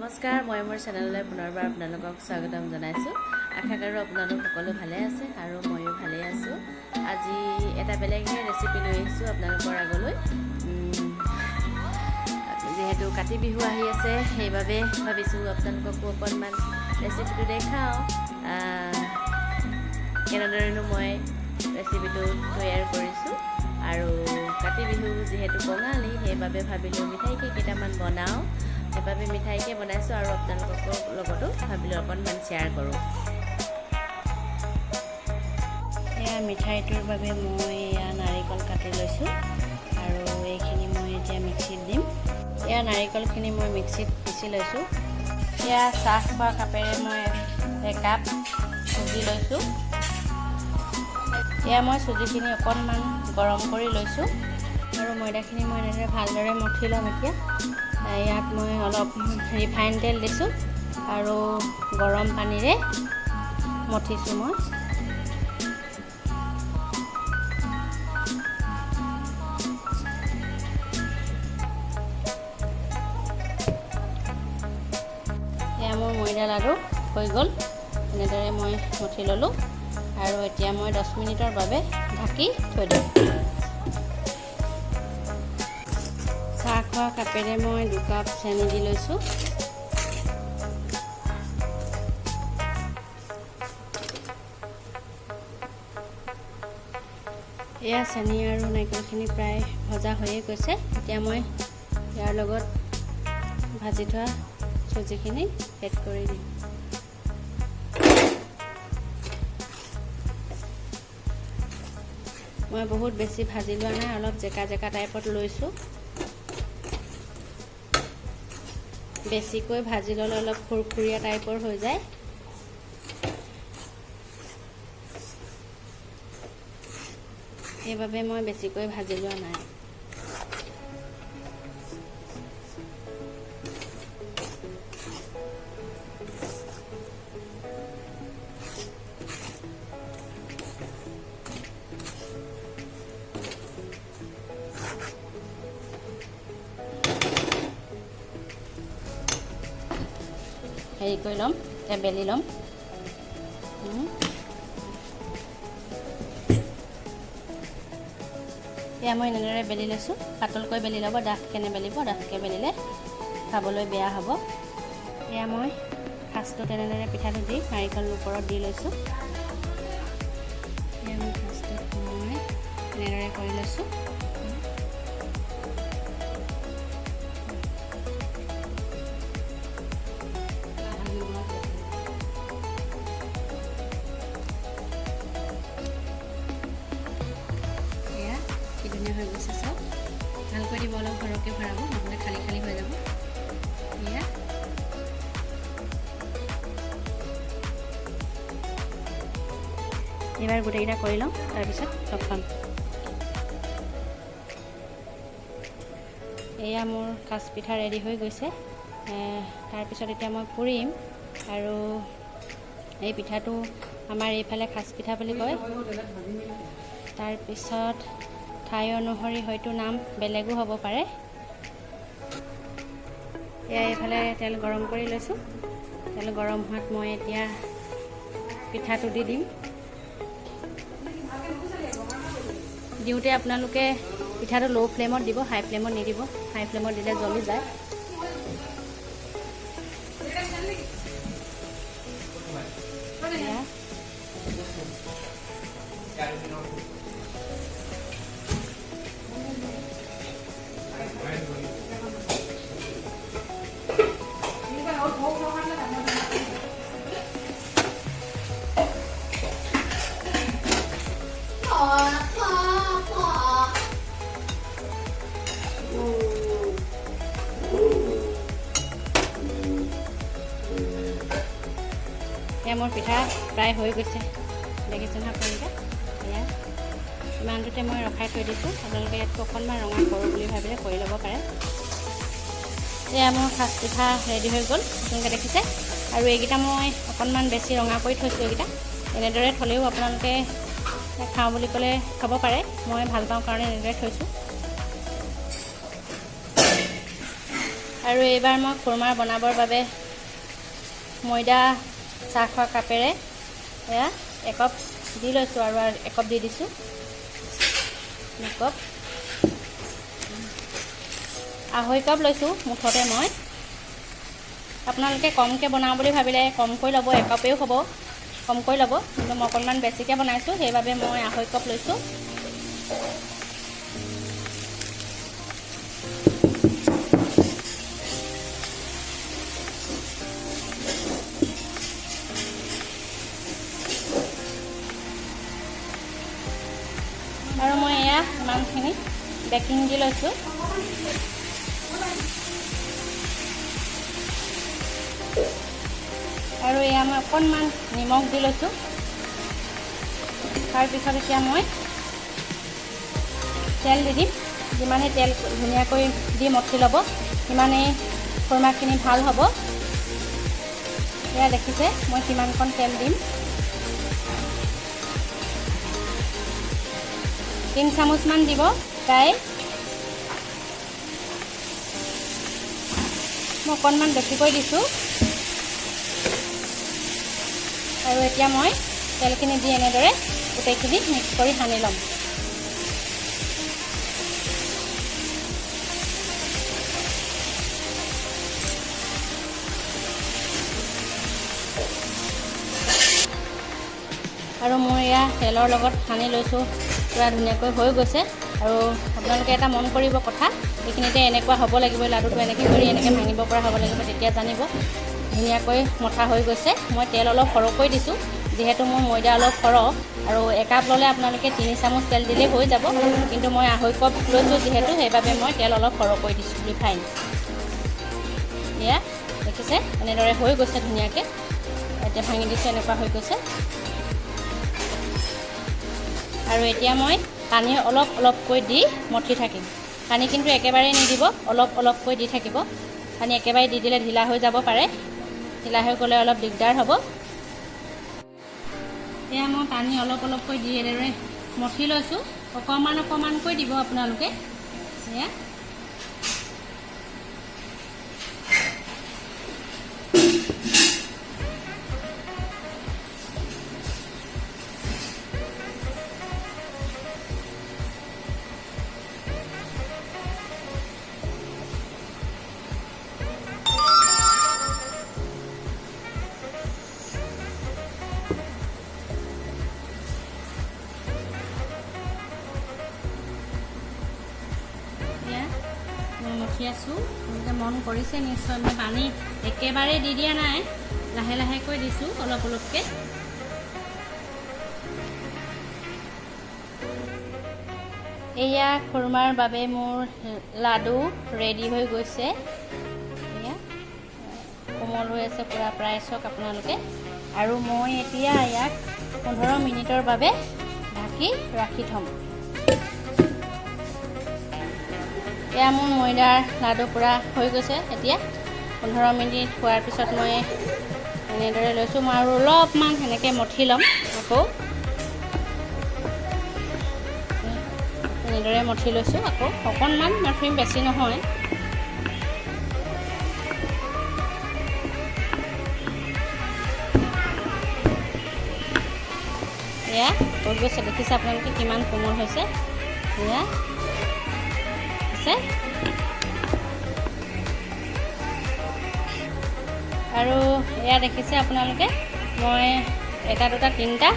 নমস্কাৰ, মই মোৰ চেনেললৈ পুনৰবাৰ আপোনালোকক স্বাগতম জনাইছোঁ। আশা কৰোঁ আপোনালোক সকলো ভালে আছে আৰু ময়ো ভালেই আছোঁ। আজি এটা বেলেগহে ৰেচিপি লৈ আহিছোঁ আপোনালোকৰ আগলৈ। যিহেতু কাতি বিহু আহি আছে, সেইবাবে ভাবিছোঁ আপোনালোককো অকণমান ৰেচিপিটো দেখাওঁ, কেনেদৰেনো মই ৰেচিপিটো তৈয়াৰ কৰিছোঁ। আৰু কাতি বিহু যিহেতু কঙালী, সেইবাবে ভাবিলোঁ মিঠাইকে কেইটামান বনাওঁ। সেইবাবে মিঠাইকে বনাইছোঁ আৰু আপোনালোকৰ লগতো ভাবিলোঁ অকণমান শ্বেয়াৰ কৰোঁ। এয়া মিঠাইটোৰ বাবে মই এয়া নাৰিকল কাটি লৈছোঁ আৰু এইখিনি মই এতিয়া মিক্সিত দিম। এয়া নাৰিকলখিনি মই মিক্সিত পিচি লৈছোঁ। এয়া চাহ খোৱা কাপেৰে মই একাপ চুজি লৈছোঁ। এয়া মই চুজিখিনি অকণমান গৰম কৰি লৈছোঁ আৰু ময়দাখিনি মই এনেদৰে ভালদৰে মঠি ল'ম। এতিয়া ইয়াত মই অলপ ৰিফাইন তেল দিছোঁ আৰু গৰম পানীৰে মঠিছোঁ মই। এয়া মোৰ ময়দা লাড়ু হৈ গ'ল। এনেদৰে মই মঠি ল'লোঁ আৰু এতিয়া মই 10 মিনিটৰ বাবে ঢাকি থৈ দিম। চাহ খোৱা কাপেৰে মই 2 কাপ চেনি দি লৈছোঁ। এয়া চেনি আৰু নাৰিকলখিনি প্ৰায় ভজা হৈয়ে গৈছে। এতিয়া মই ইয়াৰ লগত ভাজি থোৱা চুজিখিনি এড কৰি দিম। মই বহুত বেছি ভাজি লোৱা নাই, অলপ জেকা জেকা টাইপত লৈছোঁ। বেছিকৈ ভাজি ল'লে অলপ খুৰখুৰীয়া টাইপৰ হৈ যায়। সেইবাবে মই বেছিকৈ ভাজি লোৱা নাই। হেৰি কৰি ল'ম, এতিয়া বেলি ল'ম। এয়া মই এনেদৰে বেলি লৈছোঁ। পাতলকৈ বেলি ল'ব, ডাঠকৈ নেবেলিব। ডাঠকৈ বেলিলে খাবলৈ বেয়া হ'ব। এয়া মই খাজটো তেনেদৰে পিঠাটো দি নাৰিকল ওপৰত দি লৈছোঁ। এয়া মই খাজটোত মই এনেদৰে কৰি লৈছোঁ। এয়া কি ধুনীয়া হৈ গৈছে চাওক। ভালকৈ দিব, অলপ সৰহকৈ ভৰাব, নহ'লে খালী খালী হৈ যাব। এয়া এইবাৰ গোটেইকেইটা কৰি লওঁ, তাৰপিছত লগ পাম। এয়া মোৰ খাজ পিঠা ৰেডি হৈ গৈছে। তাৰপিছত এতিয়া মই পুৰিম। আৰু এই পিঠাটো আমাৰ এইফালে খাজ পিঠা বুলি কয়। তাৰপিছত ঠাই অনুসৰি হয়তো নাম বেলেগো হ'ব পাৰে। এয়া এইফালে তেল গৰম কৰি লৈছোঁ। তেল গৰম হোৱাত মই এতিয়া পিঠাটো দি দিম। দিওঁতে আপোনালোকে পিঠাটো ল' ফ্লেমত দিব, হাই ফ্লেমত নিদিব। হাই ফ্লেমত দিলে জ্বলি যায়। এয়া এয়া মোৰ পিঠা প্ৰায় হৈ গৈছে, দেখিছে নহয় আপোনালোকে? এয়া ইমানটোতে মই ৰখাই থৈ দিছোঁ। আপোনালোকে ইয়াতকৈ অকণমান ৰঙা কৰোঁ বুলি ভাবিলে কৰি ল'ব পাৰে। এয়া মোৰ খাজ পিঠা ৰেডি হৈ গ'ল, আপোনালোকে দেখিছে। আৰু এইকেইটা মই অকণমান বেছি ৰঙা কৰি থৈছোঁ। এইকেইটা এনেদৰে থ'লেও আপোনালোকে খাওঁ বুলি ক'লে খাব পাৰে। মই ভাল পাওঁ কাৰণে এনেদৰে থৈছোঁ। আৰু এইবাৰ মই খুৰমা বনাবৰ বাবে ময়দা চাহ খোৱা কাপেৰে এয়া একাপ দি লৈছোঁ আৰু একাপ দি দিছোঁ, 2 কাপ, 2.5 কাপ লৈছোঁ মুঠতে মই। আপোনালোকে কমকৈ বনাওঁ বুলি ভাবিলে কমকৈ ল'ব, একাপেও হ'ব, কমকৈ ল'ব। কিন্তু মই অকণমান বেছিকৈ বনাইছোঁ, সেইবাবে মই 2.5 কাপ লৈছোঁ। আৰু মই এয়া ইমানখিনি বেকিং দি লৈছোঁ। আৰু এয়া মই অকণমান নিমখ দি লৈছোঁ। তাৰপিছত এতিয়া মই তেল দি দিম। যিমানেই তেল ধুনীয়াকৈ দি মঠি ল'ব, সিমানেই খুৰমাখিনি ভাল হ'ব। এয়া দেখিছে, মই কিমানকণ তেল দিম। 3 চামুচমান দিব প্ৰায়। মই অকণমান বেছিকৈ দিছোঁ। আৰু এতিয়া মই তেলখিনি দি এনেদৰে গোটেইখিনি মিক্স কৰি সানি ল'ম। আৰু মই এয়া তেলৰ লগত সানি লৈছোঁ, পূৰা ধুনীয়াকৈ হৈ গৈছে। আৰু আপোনালোকে এটা মন কৰিব কথা, এইখিনিতে এনেকুৱা হ'ব লাগিব, লাডুটো এনেকৈ কৰি এনেকৈ ভাঙিব পৰা হ'ব লাগিব, তেতিয়া জানিব ধুনীয়াকৈ মথা হৈ গৈছে। মই তেল অলপ সৰহকৈ দিছোঁ, যিহেতু মোৰ ময়দা অলপ সৰহ। আৰু একাপ ল'লে আপোনালোকে 3 চামুচ তেল দিলেই হৈ যাব, কিন্তু মই 2.5 কাপ লৈছোঁ যিহেতু, সেইবাবে মই তেল অলপ সৰহকৈ দিছোঁ, ৰিফাইন। এয়া দেখিছে, এনেদৰে হৈ গৈছে ধুনীয়াকৈ। এতিয়া ভাঙি দিছোঁ, এনেকুৱা হৈ গৈছে। আৰু এতিয়া মই পানী অলপ অলপকৈ দি মঠি থাকিম। পানী কিন্তু একেবাৰেই নিদিব, অলপ অলপকৈ দি থাকিব। পানী একেবাৰে দি দিলে ঢিলা হৈ যাব পাৰে, ঢিলা হৈ গ'লে অলপ দিগদাৰ হ'ব। এয়া মই পানী অলপ অলপকৈ দি এনেদৰে মঠি লৈছোঁ। অকণমান অকণমানকৈ দিব আপোনালোকে। এয়া এয়া মই মঠি আছোঁ। আপোনালোকে মন কৰিছে নিশ্চয়, মই পানী একেবাৰে দি দিয়া নাই, লাহে লাহেকৈ দিছোঁ অলপ অলপকৈ। এয়া খুৰমাৰ বাবে মোৰ লাডু ৰেডি হৈ গৈছে। এয়া কোমল হৈ আছে পূৰা প্ৰায়, চাওক আপোনালোকে। আৰু মই এতিয়া ইয়াক 15 মিনিটৰ বাবে ঢাকি ৰাখি থ'ম। এয়া মোৰ ময়দাৰ লাডু পূৰা হৈ গৈছে। এতিয়া 15 মিনিট হোৱাৰ পিছত মই এনেদৰে লৈছোঁ। মই আৰু অলপমান সেনেকৈ মঠি ল'ম। আকৌ এনেদৰে মঠি লৈছোঁ। আকৌ অকণমান মঠিম, বেছি নহয়। এয়া হৈ গৈছে, দেখিছে আপোনালোকে কিমান কোমল হৈছে। এয়া আছে। আৰু এয়া দেখিছে আপোনালোকে, মই এটা, দুটা, তিনিটা,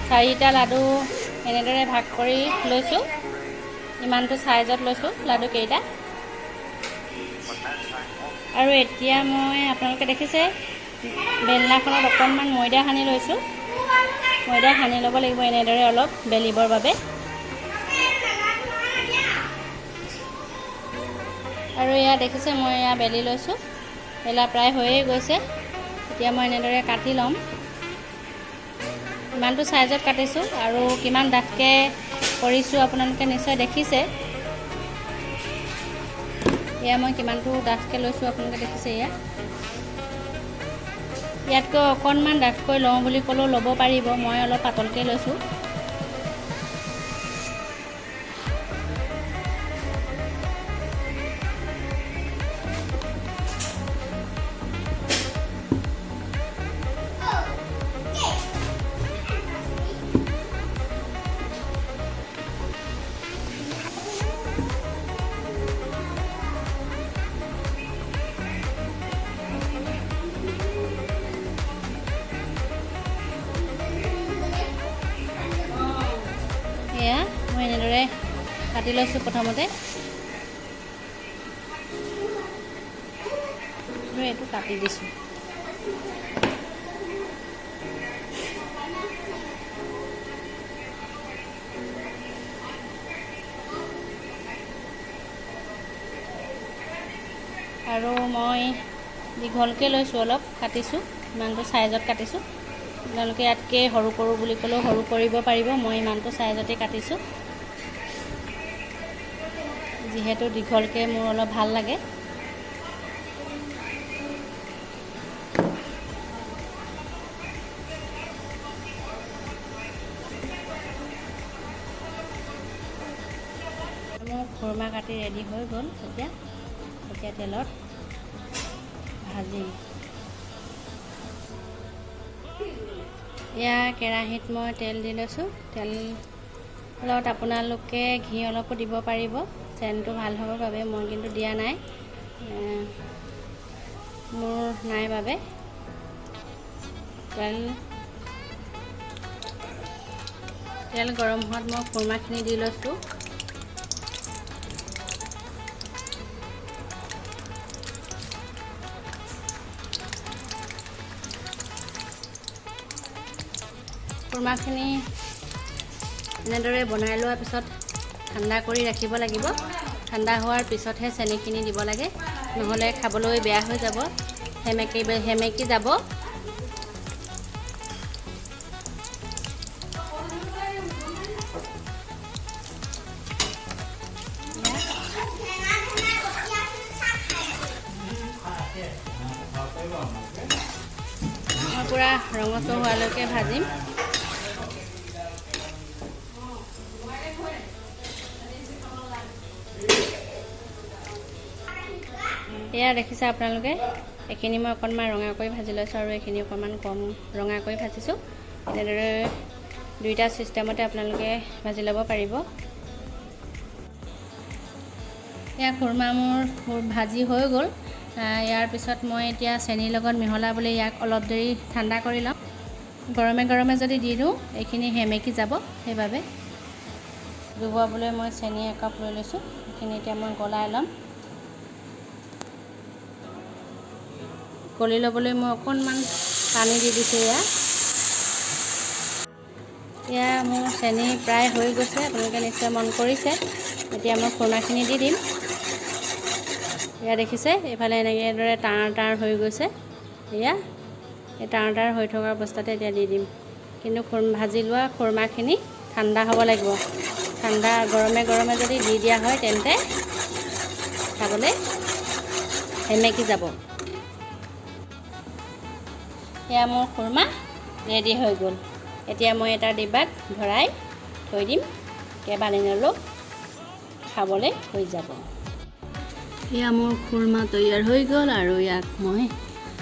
চাৰিটা লাডু এনেদৰে ভাগ কৰি লৈছোঁ। ইমানটো চাইজত লৈছোঁ লাডু কেইটা। আৰু এতিয়া মই আপোনালোকে দেখিছে, বেলনাখনত অকণমান ময়দা সানি লৈছোঁ। ময়দা সানি ল'ব লাগিব এনেদৰে অলপ বেলিবৰ বাবে। আৰু এয়া দেখিছে, মই এয়া বেলি লৈছোঁ। বেলা প্ৰায় হৈয়ে গৈছে। এতিয়া মই এনেদৰে কাটি ল'ম। ইমানটো চাইজত কাটিছোঁ আৰু কিমান ডাঠকৈ কৰিছোঁ আপোনালোকে নিশ্চয় দেখিছে। এয়া মই কিমানটো ডাঠকৈ লৈছোঁ আপোনালোকে দেখিছে। এয়া ইয়াতকৈ অকণমান ডাঠকৈ লওঁ বুলি ক'লেও ল'ব পাৰিব, মই অলপ পাতলকৈ লৈছোঁ। কাটি লৈছোঁ প্ৰথমতে। আৰু এইটো কাটি দিছোঁ। আৰু মই দীঘলকৈ লৈছোঁ, অলপ কাটিছোঁ, ইমানটো চাইজত কাটিছোঁ। আপোনালোকে ইয়াতকৈ সৰু কৰোঁ বুলি ক'লেও সৰু কৰিব পাৰিব। মই ইমানটো চাইজতে কাটিছোঁ, যিহেতু দীঘলকৈ মোৰ অলপ ভাল লাগে। মোৰ খুৰমা কাটি ৰেডি হৈ গ'ল। এতিয়া এতিয়া তেলত ভাজিম। এয়া কেৰাহীত মই তেল দি লৈছোঁ। তেলত আপোনালোকে ঘি অলপো দিব পাৰিব, চেনটো ভাল হ'বৰ বাবে। মই কিন্তু দিয়া নাই, মোৰ নাই বাবে। তেল তেল গৰম হোৱাত মই খুৰমাখিনি দি লৈছোঁ। খুৰমাখিনি এনেদৰে বনাই লোৱাৰ পিছত ঠাণ্ডা কৰি ৰাখিব লাগিব। ঠাণ্ডা হোৱাৰ পিছতহে চেনিখিনি দিব লাগে, নহ'লে খাবলৈ বেয়া হৈ যাব, সেমেকি সেমেকি যাব। মই পূৰা ৰঙচুৱা হোৱালৈকে ভাজিম। এয়া দেখিছে আপোনালোকে, এইখিনি মই অকণমান ৰঙা কৰি ভাজি লৈছোঁ আৰু এইখিনি অকণমান কম ৰঙা কৰি ভাজিছোঁ। এনেদৰে দুইটা ছিষ্টেমতে আপোনালোকে ভাজি ল'ব পাৰিব। এয়া খুৰমা মোৰ ভাজি হৈ গ'ল। ইয়াৰ পিছত মই এতিয়া চেনিৰ লগত মিহলাবলৈ ইয়াক অলপ দেৰি ঠাণ্ডা কৰি ল'ম। গৰমে গৰমে যদি দি দিওঁ, এইখিনি সেমেকি যাব, সেইবাবে ডুবাবলৈ মই চেনি একাপ লৈ লৈছোঁ। এইখিনি এতিয়া মই গলাই ল'ম। গলি ল'বলৈ মই অকণমান পানী দি দিছোঁ। এয়া এয়া মোৰ চেনি প্ৰায় হৈ গৈছে, আপোনালোকে নিশ্চয় মন কৰিছে। এতিয়া মই খুৰমাখিনি দি দিম। এয়া দেখিছে, এইফালে এনেকৈ দৰে টাৰ টাৰ হৈ গৈছে। এয়া এই টাৰ টাৰ হৈ থকা অৱস্থাতে এতিয়া দি দিম। কিন্তু ভাজি লোৱা খুৰমাখিনি ঠাণ্ডা হ'ব লাগিব। ঠাণ্ডা গৰমে গৰমে যদি দি দিয়া হয়, তেন্তে খাবলৈ সেমেকি যাব। এয়া মোৰ খুৰমা ৰেডি হৈ গ'ল। এতিয়া মই এটা ডিবাত ভৰাই থৈ দিম, কেইবাদিনলৈও খাবলৈ হৈ যাব। এয়া মোৰ খুৰমা তৈয়াৰ হৈ গ'ল আৰু ইয়াক মই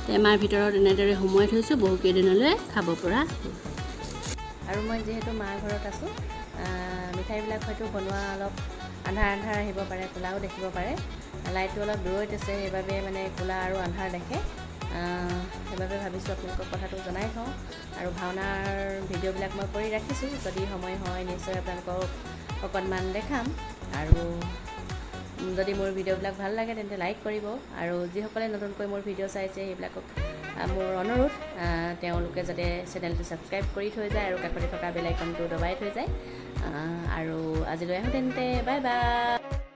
টেমাৰ ভিতৰত এনেদৰে সুমুৱাই থৈছোঁ, বহুকেইদিনলৈ খাব পৰা। আৰু মই যিহেতু মাৰ ঘৰত আছোঁ, মিঠাইবিলাক হয়তো বনোৱা অলপ আন্ধাৰ আন্ধাৰ আহিব পাৰে, ক'লাও দেখিব পাৰে। লাইটটো অলপ দূৰৈত আছে, সেইবাবে মানে ক'লা আৰু আন্ধাৰ দেখে। সেইবাবে ভাবিছোঁ আপোনালোকক কথাটো জনাই থওঁ। আৰু ভাওনাৰ ভিডিঅ'বিলাক মই কৰি ৰাখিছোঁ, যদি সময় হয় নিশ্চয় আপোনালোকক অকণমান দেখাম। আৰু যদি মোৰ ভিডিঅ'বিলাক ভাল লাগে, তেন্তে লাইক কৰিব। আৰু যিসকলে নতুনকৈ মোৰ ভিডিঅ' চাইছে, সেইবিলাকক মোৰ অনুৰোধ, তেওঁলোকে যাতে চেনেলটো ছাবস্ক্ৰাইব কৰি থৈ যায় আৰু কাষতে থকা বেল আইকনটো দবাই থৈ যায়। আৰু আজিলৈ আহোঁ তেন্তে, বাই বাই।